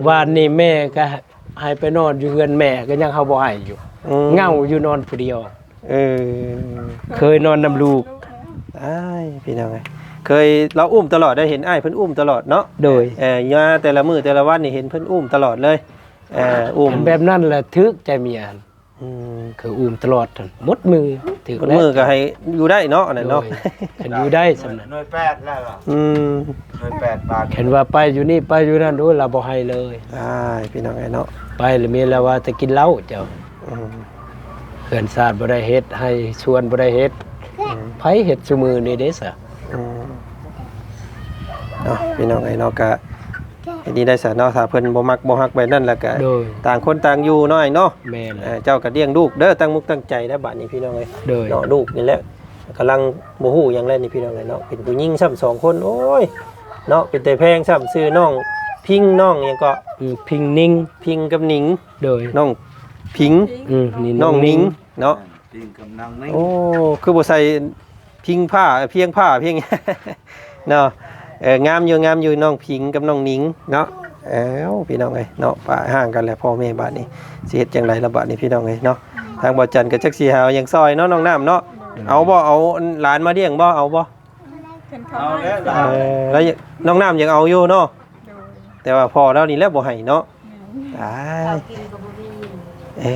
ຫວານນີ້ແມ່ກໍໃຫ້ໄປນອນຢູ່ເຮືອນແມ່ ກໍຍັງເຮົາບໍ່ໃຫ້ຢູ່. ອືມ. ເຫງົາຢູ່ນອນຜູ້ດຽວ. ເອີ ເຄີຍນອນນຳລູກ. ອ້າຍ ພີ່ນ້ອງເອີຍ ເຄີຍລາວອຸ້ມຕະຫຼອດ ໄດ້ເຫັນອ້າຍເພິ່ນອຸ້ມຕະຫຼອດເນາະ. ໂດຍ. ເອີ ມາແຕ່ລະມື້ແຕ່ລະວັນນີ້ເຫັນເພິ່ນອຸ້ມຕະຫຼອດເລີຍ. ເອີ ອຸ້ມ ແບບນັ້ນແຫຼະຖືກໃຈເມຍ. ອືມ ຄືອຸ້ມຕະຫຼອດຫັ້ນ ໝົດມື້ ຖືກ ໝົດມື້ ແລ້ວ ກໍໃຫ້ຢູ່ໄດ້ເນາະ ອັນນັ້ນເນາະ ໂດຍ ຄັນຢູ່ໄດ້ສ່ຳນັ້ນ ໜ່ວຍແປດແລ້ວ ອືມ ໜ່ວຍແປດປານ ຄັນວ່າໄປຢູ່ນີ້ໄປຢູ່ນັ້ນ ໂອ້ຍ ລາວບໍ່ໃຫ້ເລີຍ ອ້າຍ ພີ່ນ້ອງເອີຍເນາະ ໄປລະມີແລ້ວວ່າແຕ່ກິນເຫຼົ້າເຈົ້າ ອືມ ເຮືອນຊາດບໍ່ໄດ້ເຮັດ ໄຮ່ສວນບໍ່ໄດ້ເຮັດ ອືມ ໃຜເຮັດຊຸມື້ນີ້ເດ້ຊະ ອືມ ເນາະ ພີ່ນ້ອງເອີຍເນາະ ກະເຮັດນີ້ໄດ້ຊະເນາະ ຖ້າເພິ່ນບໍ່ມັກບໍ່ຮັກແບບນັ້ນລະກະ ໂດຍ ຕ່າງຄົນຕ່າງຢູ່ເນາະ ອ້າຍເນາະ ແມ່ນ ເອີ ເຈົ້າກະລ້ຽງລູກເດີ ຕັ້ງມຸກຕັ້ງໃຈແລ້ວບາດນີ້ ພີ່ນ້ອງເອີຍ ໂດຍ ເນາະ ລູກນີ້ແຫຼະ ກຳລັງບໍ່ຮູ້ຫຍັງແລ້ວນີ້ ພີ່ນ້ອງເອີຍເນາະ ເປັນຜູ້ຍິງຊ້ຳສອງຄົນ ໂອ້ຍ ເນາະ ເປັນແຕ່ແພງຊ້ຳ ຊື່ນ້ອງພິງ ນ້ອງຫຍັງເກາະ ອືມ ພິງ ນິງ ພິງກັບນິງ ໂດຍ ນ້ອງພິງ ອືມ ນີ້ ນ້ອງນິງ ນ້ອງນິງ ເນາະ ພິງກັບນາງນິງ ໂອ້ ຄືບໍ່ໃສ່ພິງຜ້າ ພຽງຜ້າ ພຽງ ເນາະ ເອີ ງາມຢູ່ ງາມຢູ່ ນ້ອງພິງກັບນ້ອງນິງເນາະ ເອີ ພີ່ນ້ອງເອີຍເນາະ ປະຫ່າງກັນແລ້ວພໍ່ແມ່ບາດນີ້ ຊິເຮັດຈັ່ງໃດລະບາດນີ້ ພີ່ນ້ອງເອີຍເນາະ ທາງບ່າວຈັນກໍຈັກຊິຫາຫຍັງຊ່ອຍເນາະ ນ້ອງນ້ຳເນາະ ເອົາບໍ່ ເອົາຫຼານມາລ້ຽງບໍ່ ເອົາບໍ່ ເພິ່ນເຂົ້າມາ ເອີ ແລ້ວນ້ອງນ້ຳຢາກເອົາຢູ່ເນາະ ໂດຍ ແຕ່ວ່າພໍ່ລາວນີ້ແຫຼະບໍ່ໃຫ້ເນາະ ແມ່ນ ອ້າຍ ເຂົ້າກິນກໍບໍ່ມີ ເອີ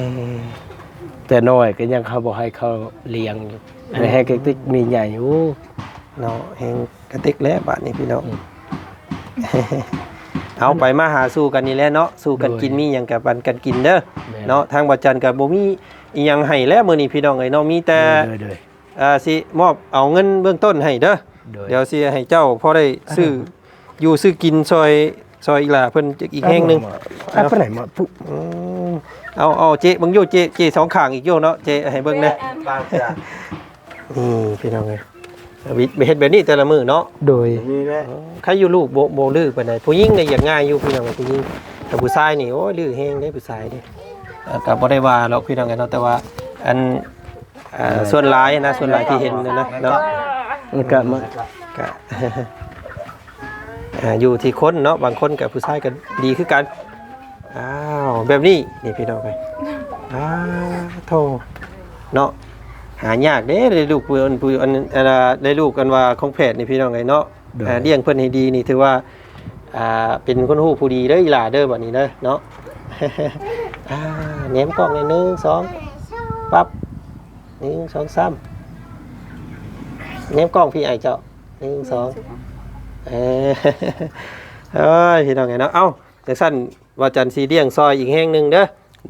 ແຕ່ນ້ອຍກໍຍັງເຂົາບໍ່ໃຫ້ເຂົາລ້ຽງຢູ່ ແມ່ນ ແຮງກະຕິກມີໃຫຍ່ ໂອ້ ເນາະ ແຮງກະຕິກແຫຼະບາດນີ້ ພີ່ນ້ອງ ອືມ ເອົາ ໄປມາຫາສູ່ກັນນີ້ແຫຼະເນາະ ສູ່ກັນກິນ ໂດຍ ມີຫຍັງກະປັນກັນກິນເດີ ແມ່ນ ເນາະ ທາງບ່າວຈັນກະບໍ່ມີອີ່ຫຍັງໃຫ້ແລ້ວມື້ນີ້ ພີ່ນ້ອງເອີຍເນາະ ມີແຕ່ ໂດຍ ໂດຍ ເອີ ຊິມອບເອົາເງິນເບື້ອງຕົ້ນໃຫ້ເດີ ໂດຍ ດຽວຊິໃຫ້ເຈົ້າພໍໄດ້ຊື້ຢູ່ຊື້ກິນຊ່ອຍ ຊ່ອຍອີ່ຫຼ້າເພິ່ນອີກແຮງໜຶ່ງ ເອົາໄປໄຫນມາປຸ ອືມ ເອົາ ເອົາເຈະເບິ່ງຢູ່ ເຈະ ເຈະສອງຂ້າງອີກຢູ່ເນາະ ເຈະໃຫ້ເບິ່ງແດ່ ນີ້ພີ່ນ້ອງເອີຍ ວິດ ເຮັດແບບນີ້ແຕ່ລະມື້ເນາະ ໂດຍ ນີ້ແຫຼະ ໃຄຢູ່ລູກບໍ່ ບໍ່ດື້ປານໃດ ຜູ້ຍິງນີ້ຢາກງ່າຍຢູ່ ພີ່ນ້ອງເອີຍ ຜູ້ຍິງ ແຕ່ຜູ້ຊາຍນີ້ ໂອ້ຍ ດື້ແຮງເດ້ ຜູ້ຊາຍເດ້ ເອີ ກໍບໍ່ໄດ້ວ່າດອກ ພີ່ນ້ອງເອີຍເນາະ ແຕ່ວ່າອັນ ອ່າ ສ່ວນຫຼາຍນະ ສ່ວນຫຼາຍທີ່ເຫັນນະເນາະ ມັນກະມາ ກະ ອ່າ ຢູ່ທີ່ຄົນເນາະ ບາງຄົນກະຜູ້ຊາຍກະດີຄືກັນ ອ້າວ ແບບນີ້ ນີ້ພີ່ນ້ອງເອີຍ ອ້າໂທ້ ເນາະ ຫາຍາກເດ້ ໄດ້ລູກຜູ້ ອັນ ຜູ້ ອັນ ອັນ ໄດ້ລູກ ອັນວ່າຂອງແພດນີ້ ພີ່ນ້ອງເອີຍເນາະ ໂດຍ ອ່າ ລ້ຽງເພິ່ນໃຫ້ດີນີ້ ຖືວ່າ ອ່າ ເປັນຄົນຮູ້ຜູ້ດີເດີ ອີ່ຫຼ້າເດີ ບາດນີ້ເດີເນາະ ອ່າ ແນມກ້ອງແດ່ ໜຶ່ງ ສອງ ປັບ ໜຶ່ງ ສອງ ສາມ ແນມກ້ອງພີ່ອ້າຍເຈົ້າ ໜຶ່ງ ສອງ ເອີ ເອີຍ ພີ່ນ້ອງເອີຍເນາະ ເອົ້າ ຈັ່ງຊັ້ນ ບ່າວຈັນຊິລ້ຽງຊ່ອຍອີກແຮງໜຶ່ງເດີ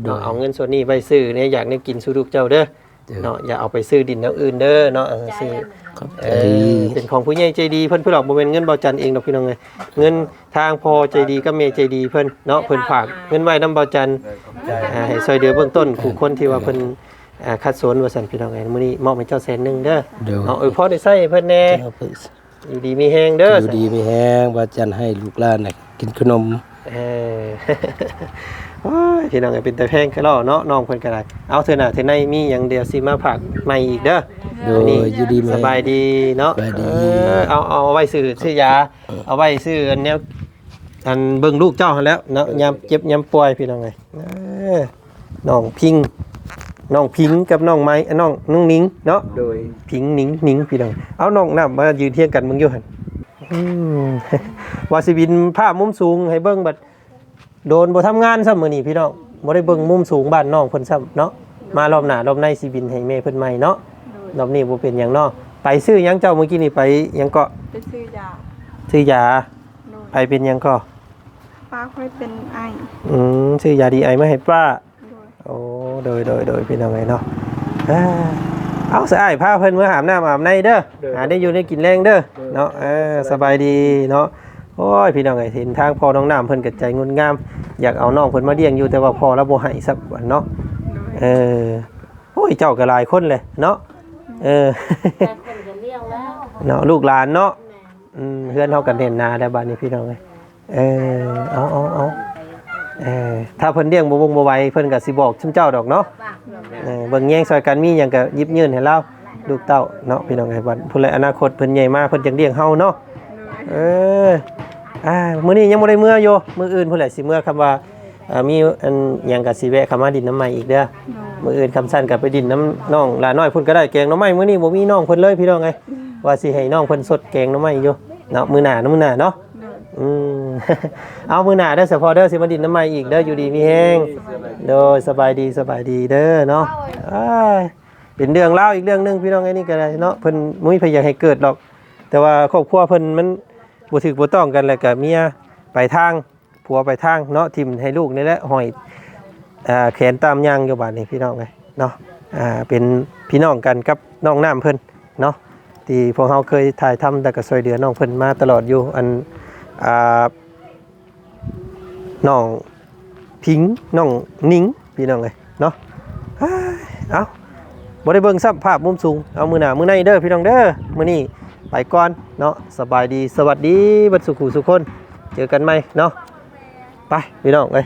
ໂດຍ ເນາະ ເອົາເງິນສ່ວນນີ້ໄວ້ຊື້ແນວຢາກແນວກິນສູ່ລູກເຈົ້າເດີ ໂດຍ ເນາະ ຢ່າເອົາໄປຊື້ດິນແນວອື່ນເດີເນາະ ເອີ ຊື້ ຂອບໃຈ ເອີ ເປັນຂອງຜູ້ໃຫຍ່ໃຈດີເພິ່ນ ເພິ່ນດອກ ບໍ່ແມ່ນເງິນບ່າວຈັນເອງດອກ ພີ່ນ້ອງເອີຍ ເງິນທາງພໍ່ໃຈດີກັບແມ່ໃຈດີເພິ່ນເນາະ ເພິ່ນຝາກເງິນໄວ້ນຳບ່າວຈັນ ເອີ ໃຫ້ຊ່ອຍເຫຼືອເບື້ອງຕົ້ນຜູ້ຄົນທີ່ວ່າເພິ່ນ ອ່າ ຂັດສົນວ່າຊັ້ນ ພີ່ນ້ອງເອີຍ ມື້ນີ້ມອບໃຫ້ເຈົ້າແສນໜຶ່ງເດີ ໂດຍ ເນາະ ອວຍພອນໃຫ້ໃຊ້ໃຫ້ເພິ່ນແດ່ ເຈົ້າ ຢູ່ດີມີແຮງເດີ ຢູ່ດີມີແຮງ ບ່າວຈັນໃຫ້ລູກຫຼານນະກິນຂະໜົມ ເອີ ໂອ້ຍ ພີ່ນ້ອງເອີຍ ເປັນຕາແພງກະຫຼໍ້ເນາະ ນ້ອງເພິ່ນກະໄດ້ ເອົາ ເທື່ອໜ້າເທື່ອໃນມີຫຍັງດຽວຊິມາຝາກໃໝ່ອີກເດີ ໂດຍ ມື້ນີ້ ຢູ່ດີມີແຮງ ສະບາຍດີເນາະ ສະບາຍດີ ເອີ ເອົາ ເອົາໄວ້ຊື້ ຊື້ຢາ ເອີ ເອົາໄວ້ຊື້ອັນແນວ ອັນເບິ່ງລູກເຈົ້າຫັ້ນແຫຼະເນາະ ໂດຍ ຍາມເຈັບຍາມປ່ວຍ ພີ່ນ້ອງເອີຍ ເອີ ນ້ອງພິງ ນ້ອງພິງກັບນ້ອງໄມ້ ນ້ອງ ນ້ອງນິງເນາະ ໂດຍ ພິງ ນິງ ນິງ ພີ່ນ້ອງ ເອົາ ນ້ອງນ້ຳມາຢືນຮຽງກັນເບິ່ງຢູ່ຫັ້ນ ອືມ ວ່າຊິບິນພາບມຸມສູງໃຫ້ເບິ່ງ ບັດໂດນບໍ່ທຳງານຊ້ຳມື້ນີ້ ພີ່ນ້ອງ ບໍ່ໄດ້ເບິ່ງມຸມສູງບ້ານນ້ອງເພິ່ນຊ້ຳເນາະ ມາລອບໜ້າລອບໃນຊິບິນໃຫ້ແມ່ເພິ່ນໃໝ່ເນາະ ໂດຍ ລອບນີ້ບໍ່ເປັນຫຍັງເນາະ ໄປຊື້ຫຍັງເຈົ້າ ມື້ກີ້ນີ້ໄປຫຍັງເກາະ ໄປຊື້ຢາ ຊື້ຢາ ໂດຍ ໃຜເປັນຫຍັງເກາະ ປ້າຂ້ອຍເປັນໄອ ອືມ ຊື້ຢາດີໄອມາໃຫ້ປ້າ ໂດຍ ໂອ້ ໂດຍ ໂດຍ ໂດຍ ພີ່ນ້ອງເອີຍເນາະ ເອີ ເອົາ ສະອ້າຍ ພາເພິ່ນເມືອອາບນ້ຳອາບໃນເດີ ໂດຍ ຫາໄດ້ຢູ່ໄດ້ກິນແລງເດີ ໂດຍ ເນາະ ເອີ ສະບາຍດີເນາະ ໂອ້ຍ ພີ່ນ້ອງເອີຍ ເຫັນທາງພໍ່ນ້ອງນ້ຳເພິ່ນກໍໃຈງົດງາມ ຢາກເອົານ້ອງເພິ່ນມາລ້ຽງຢູ່ ແຕ່ວ່າພໍ່ລາວບໍ່ໃຫ້ຊ້ຳເນາະ ໂດຍ ເອີ ໂອ້ຍ ເຈົ້າກໍຫຼາຍຄົນແຫຼະເນາະ ເອີ ຫຼາຍຄົນກໍລ້ຽງແລ້ວ ເນາະ ລູກຫຼານເນາະ ແມ່ນ ອືມ ເຮືອນເຮົາກໍແໜ້ນໜາແລ້ວບາດນີ້ ພີ່ນ້ອງເອີຍ ເອີ ເອົາ ເອົາ ເອົາ ເອີ ຖ້າເພິ່ນລ້ຽງບໍ່ວົງບໍ່ໄຫວ ເພິ່ນກໍຊິບອກຊຸມເຈົ້າດອກເນາະ ເອີ ເບິ່ງແຍງຊ່ອຍກັນ ມີຫຍັງກໍຢິບຍື່ນໃຫ້ລາວ ລູກເຕົ້າເນາະ ພີ່ນ້ອງເອີຍ ບັດພຸ້ນແຫຼະ ອະນາຄົດເພິ່ນໃຫຍ່ມາ ເພິ່ນຈັ່ງລ້ຽງເຮົາເນາະ ໂດຍ ເອີ ອ່າ ມື້ນີ້ຍັງບໍ່ໄດ້ເມືອຢູ່ ມື້ອື່ນພຸ້ນແຫຼະຊິເມືອ ຄຳວ່າ ອ່າ ມີອັນຫຍັງກໍຊິແວະເຂົ້າມາດິນນຳໃໝ່ອີກເດີ ໂດຍ ມື້ອື່ນຄ່ຳຊັ້ນກໍໄປດິນນຳນ້ອງຫຼ້ານ້ອຍພຸ້ນກໍໄດ້ ແກງໜໍ່ໄມ້ມື້ນີ້ບໍ່ມີນ້ອງເພິ່ນເລີຍ ພີ່ນ້ອງເອີຍ ວ່າຊິໃຫ້ນ້ອງເພິ່ນສົດແກງໜໍ່ໄມ້ຢູ່ເນາະ ມື້ໜ້າ ມື້ໜ້າເນາະ ໂດຍ ອືມ ເອົາ ມື້ໜ້າເດີສະພໍເດີ ຊິມາດິນນຳໃໝ່ອີກເດີ ຢູ່ດີມີແຮງ. ໂດຍ ສະບາຍດີ ສະບາຍດີເດີເນາະ. ເອີຍ ເປັນເລື່ອງລາວອີກເລື່ອງໜຶ່ງພີ່ນ້ອງ ອັນນີ້ກໍໄດ້ເນາະ. ເພິ່ນບໍ່ມີໃຜຢາກໃຫ້ເກີດດອກ ແຕ່ວ່າຄອບຄົວເພິ່ນມັນບໍ່ຖືກບໍ່ຕ້ອງກັນ ແລ້ວກໍເມຍໄປທາງ ຜົວໄປທາງເນາະ ຖິ້ມໃຫ້ລູກນີ້ແຫຼະ ຫ້ອຍ ອ່າ ແຂນຕາມຍ່າງຢູ່ບາດນີ້ພີ່ນ້ອງເອີຍເນາະ. ອ່າ ເປັນພີ່ນ້ອງກັນກັບນ້ອງນ້ຳເພິ່ນເນາະ ທີ່ພວກເຮົາເຄີຍຖ່າຍທຳ ແລ້ວກໍຊ່ວຍເຫຼືອນ້ອງເພິ່ນມາຕະຫຼອດຢູ່. ອັນ ອ່າ ນ້ອງພິງ ນ້ອງນິງ ພີ່ນ້ອງເອີຍເນາະ. ເອົາ ບໍ່ໄດ້ເບິ່ງຊ້ຳພາບມຸມສູງ. ເອົາ ມື້ໜ້າມື້ໃນເດີພີ່ນ້ອງເດີ. ມື້ນີ້ໄປກ່ອນເນາະ. ສະບາຍດີ ສະຫວັດດີເບິດສູ່ຜູ້ສູ່ຄົນ. ເຈີກັນໃໝ່ເນາະ. ໄປພີ່ນ້ອງເອີຍ.